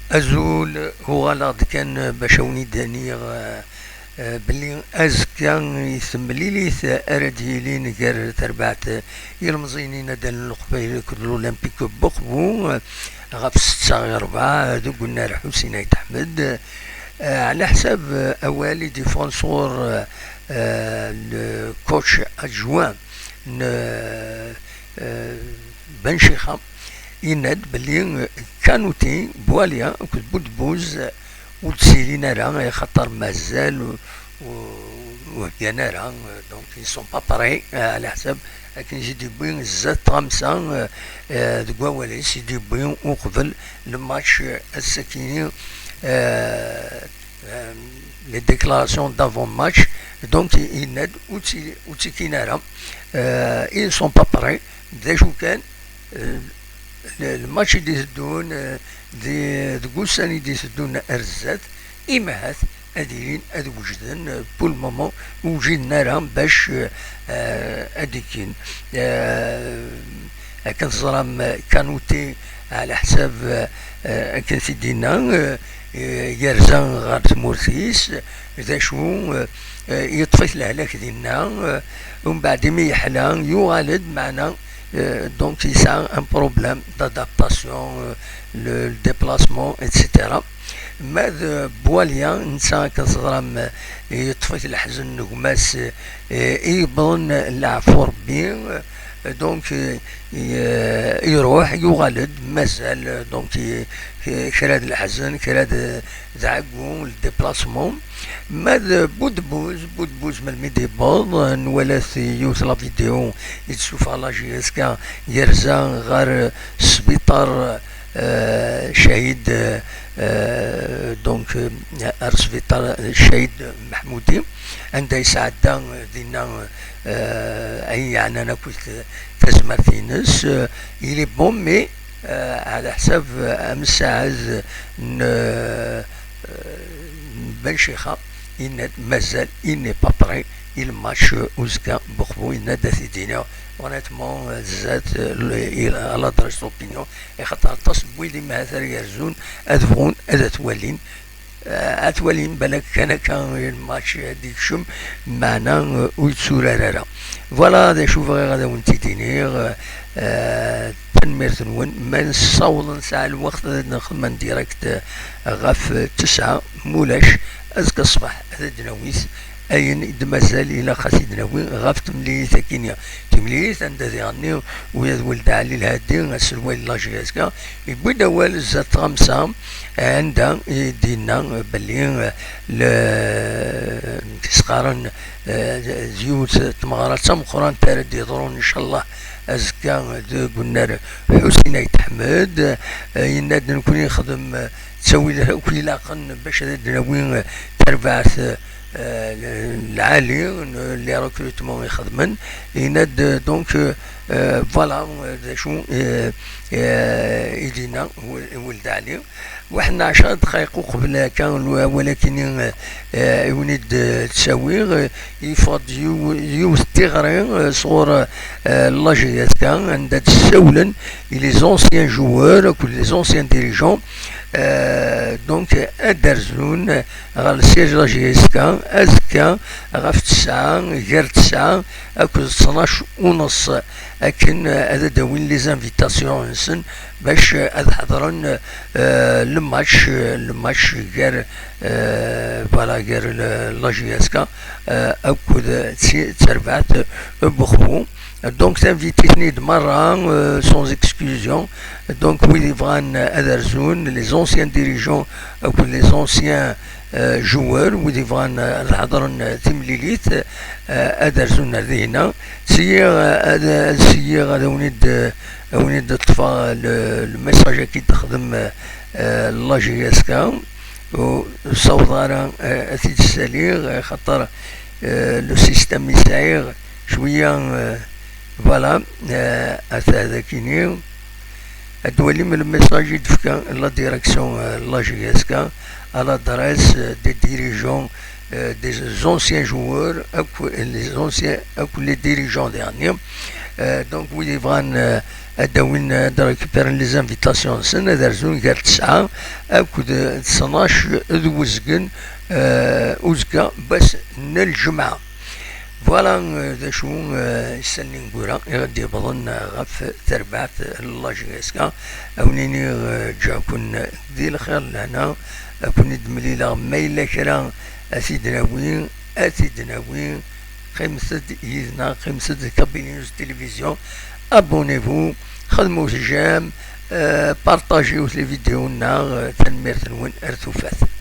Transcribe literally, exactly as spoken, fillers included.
Azul, uɣaleɣ-d kan bac a wen-id-iniɣ, eh, eh, belli azekka i temlilit ara d-yilin gar terbaɛt, eh, ilemẓiyen inaddalen n Leqbayel akked l'Olympique Buqbu, eh, ɣef ssetta i rebɛa, eh, deg unnar Ḥusin Ayt Ḥmed. Eh, ɛla ḥsab, eh, awal i d-yeffɣen sɣur, eh, eh, le coach adjoint n, eh, eh, Ben Chixa, yenna-d belli, eh, Kanouté, Boualia akked Boudebouz, eh, ur d-ssilin ara, axaṭer mazal ur, ur, ur heggan ara, eh, donc ils sont pas prêts, eh, ɛla ḥsab akken i s-d-yewwi zdat tɣamsa, eh, eh, deg wawal-is i d-yewwi uqbel le match, eh, ass-akini, eh, eh, les déclarations d'avant-match, donc yenna-d ur tt-, ur ttikin ara, eh, ils ne sont pas prêts, d acu kan, eh, le, le match i d-iteddun, eh, di, deg ussan i d-iteddun ar zdat, imahat ad ilin ad wejden, eh, pour le moment ur wjiden ara bac, eh, eh, ad d-kkin. Eh, akken teẓram, eh, Kanouté, ɛla ḥsab, eh, eh, akken t-id-yenna, eh, eh, yerza ɣer tmurt-is, d acu, eh, eh, yeṭṭef-it lehlak dinna, eh, umbeɛd imi yeḥla, yuɣal-d, meɛna, eh, donc yesɛa un problème d'adaptation, eh, le, le déplacement, et cetera. Ma d Boualia, netta akken teẓram, eh, yeṭṭef-it leḥzen n gma-s, eh, i yewwḍen leɛfu Rebbi, eh, donc, eh, i-, eh, iruḥ, yuɣal-d, mazal, eh, donc, i-, k-, kra d leḥzen, kra d, d ɛeggu, le déplacement. Ma d Boudebouz, Boudebouz melmi d-yewweḍ, eh, nwala-t yiwet la vidéo i d-tessufeɣ la J S K, yerza ɣer, eh, sbiṭar, eh, Cahid, eh, donc, eh, ar sbiṭar Cahid Mahmoudi, anda yesɛedda, eh, dinna, eh, ayen yeɛnan akk tazmert-ines. Eh, il est bon, mais, eh, ɛla ḥsab, eh, amessaɛd n, eh, n Ben Chixa, yenna-d mazal, il n'est pas prêt i le match uzekka Buqbu, yenna-d ad t-id-iniɣ honnêtement, eh, zdat, eh, le, il, à l'adresse d'opinion, axaṭer aṭas n wid imahat ara yerzun ad bɣun ad t-walin. Eh, ad t-walin balak kan akka, eh, le match ad d-ikcem, meɛna, eh, ur yetturar ara. Voilà d acu bɣiɣ ad awen-t-id-iniɣ. Eh, tanemmirt-nwen. Ma nessaweḍ nesɛa lweqt ad nexdem en direct, eh, ɣef, eh, tesɛa, mulac, azekka ṣṣbeḥ ad d-nawi-t. Ayen i d-mazal ilaq ad t-id-nawi ɣef temlilit-agi-nni. Timlilit anda diɣenni ula d Weled Ɛli Lhadi, aselway n la J S K, yewwi-d awal zdat tɣamsa, anda i d-yenna belli, eh, le, s-qqaren, eh, d yiwet n tmeɣra d tameqqrant ara d-yeḍrun, ncallah, azekka deg unnar Ḥusin Ayt Ḥmed. Eh, yenna-d, nekkni nexdem, eh, ttawil akk ilaqen bac ad d-nawi, eh, tarbaɛt, eh, lɛali, n les recrutements ixedmen. Yenna-d, eh, donc, eh, voilà, eh, d acu, eh, eh, i d-yenna Wel-, Weled Ɛli. Waḥed n ɛecra dqayeq uqbel akka, awal akini, eh, i wen-id-ttawiɣ, eh, yeffeɣ-d yiw-, yiwet n tiɣri, eh, sɣur, eh, la J S K, anda d-ssawlen i les anciens joueurs akked les anciens dirigeants, eh, donc, ad d-rzun ɣer le siège la J S K azekka ɣef tesɛa, gar tesɛa akked ttnac u neṣ, akken, eh, ad d-awin les invitations-nsen bac, eh, ad ḥeḍren, eh, le match, eh, le match gar, eh, voilà, gar le, la J S K, eh, akked tsi-, terbaɛt, eh, Buxbu. Donc, tinvitit-nni-d merra, euh, sans exclusion. Donc, wid yebɣan ad rzun, les anciens dirigeants akked les anciens, euh, joueurs, wid yebɣan ad ḥeḍren timlilit, euh, ad rzun ar dihina. Syiɣ, euh, ad, syiɣ ad awen-id, ad awen-id-ṭṭfeɣ le, le message-agi d-texdem, euh, la J S K. Ur ssawḍeɣ ara, euh, ad t-id-ssaliɣ, xaṭer, euh, le système i sɛiɣ, cwiya, euh, voilà, euh, ata dagini. Ad twalim le message i d-tefka la direction, euh, la J S K, à l'adresse, euh, des dirigeants, euh, des anciens joueurs, akked les anciens, akked les dirigeants derniers. Euh, donc, wid yebɣan, euh, ad d-awin, ad d-récupéren les invitations-nsen, ad rzun gar tesɛa akked tnac d uzgen, eh, uzekka n wass n lǧemɛa. Voilà, eh, d acu, eh, isali ineggura i ɣ-d-yewwḍen, eh, ɣef terbaɛt n la J S K. A wen-iniɣ, eh, ǧǧiɣ-ken di lxir, lehna, a ken-id-mlileɣ ma yella kra a t-id-nawi, a t-id-nawi. Qqimet-d yid-neɣ, qqimet-d d Kabylie News Télévision. Abonnez-vous, xedmet j'aime, eh, partagez les vidéos-nneɣ, eh, tanemmirt-nwen, ar tufat.